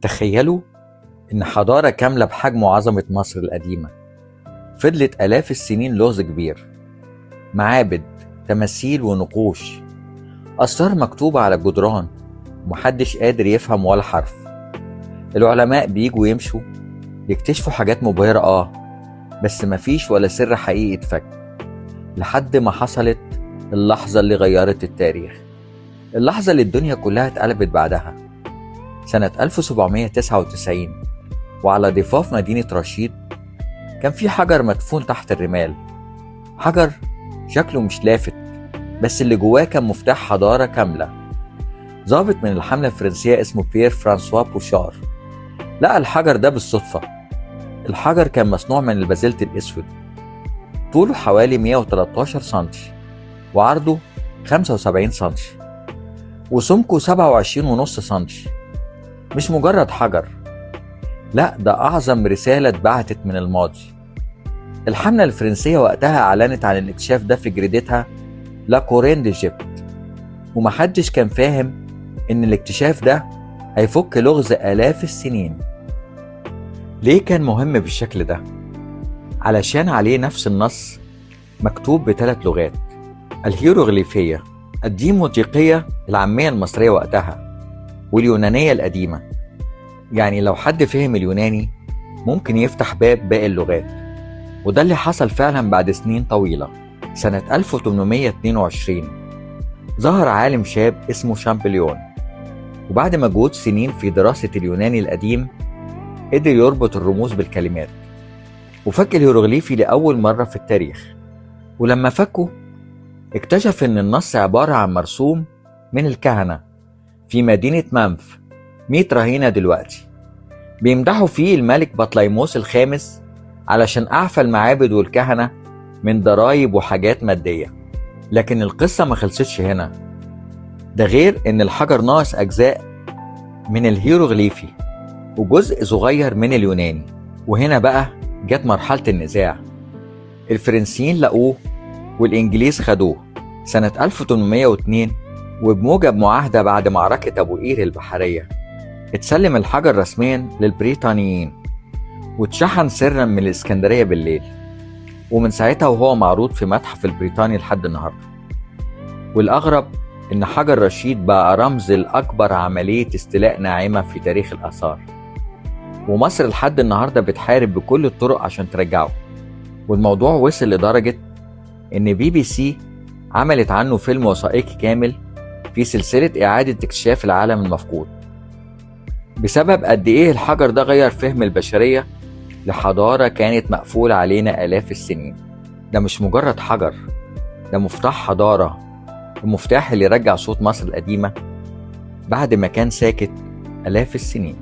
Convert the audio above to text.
تخيلوا إن حضارة كاملة بحجم وعظمة مصر القديمة فضلت آلاف السنين لغز كبير، معابد، تماثيل ونقوش، أسرار مكتوبة على الجدران ومحدش قادر يفهم ولا حرف. العلماء بيجوا يمشوا يكتشفوا حاجات مبهرة، بس مفيش ولا سر حقيقي اتفك، لحد ما حصلت اللحظة اللي غيرت التاريخ، اللحظة اللي الدنيا كلها اتقلبت بعدها. سنة 1799 وعلى ضفاف مدينة رشيد كان في حجر مدفون تحت الرمال، حجر شكله مش لافت، بس اللي جواه كان مفتاح حضارة كاملة. ضابط من الحملة الفرنسية اسمه بيير فرانسوا بوشار لقى الحجر ده بالصدفة. الحجر كان مصنوع من البازلت الأسود، طوله حوالي 113 سنتي وعرضه 75 سنتي وسمكه 27.5 سنتي. مش مجرد حجر، لا، ده أعظم رسالة اتبعتت من الماضي. الحملة الفرنسية وقتها أعلنت عن الاكتشاف ده في جريدتها Le Courant d'Égypte، ومحدش كان فاهم إن الاكتشاف ده هيفك لغز آلاف السنين. ليه كان مهم بالشكل ده؟ علشان عليه نفس النص مكتوب بثلاث لغات: الهيروغليفية، الديموطيقية العامية المصرية وقتها، واليونانية القديمة. يعني لو حد فهم اليوناني ممكن يفتح باب باقي اللغات، وده اللي حصل فعلا بعد سنين طويلة. سنة 1822 ظهر عالم شاب اسمه شامبليون، وبعد مجهود سنين في دراسة اليوناني القديم قدر يربط الرموز بالكلمات وفك الهيروغليفي لأول مرة في التاريخ. ولما فكه اكتشف إن النص عبارة عن مرسوم من الكهنة في مدينة منف، 100 رهينة دلوقتي، بيمدحوا فيه الملك بطليموس الخامس علشان أعفى المعابد والكهنة من ضرايب وحاجات مادية. لكن القصة ما خلصتش هنا، ده غير إن الحجر ناقص أجزاء من الهيروغليفي وجزء صغير من اليوناني. وهنا بقى جت مرحلة النزاع. الفرنسيين لقوه والإنجليز خدوه سنة 1802، وبموجب معاهدة بعد معركة أبو قير البحرية اتسلم الحجر رسميا للبريطانيين واتشحن سرا من الإسكندرية بالليل، ومن ساعتها وهو معروض في متحف البريطاني لحد النهاردة. والأغرب إن حجر رشيد بقى رمز لأكبر عملية استيلاء ناعمة في تاريخ الآثار، ومصر لحد النهاردة بتحارب بكل الطرق عشان ترجعه. والموضوع وصل لدرجة إن BBC عملت عنه فيلم وثائقي كامل في سلسلة إعادة اكتشاف العالم المفقود، بسبب قد إيه الحجر ده غير فهم البشرية لحضارة كانت مقفولة علينا آلاف السنين. ده مش مجرد حجر، ده مفتاح حضارة، المفتاح اللي رجع صوت مصر القديمة بعد ما كان ساكت آلاف السنين.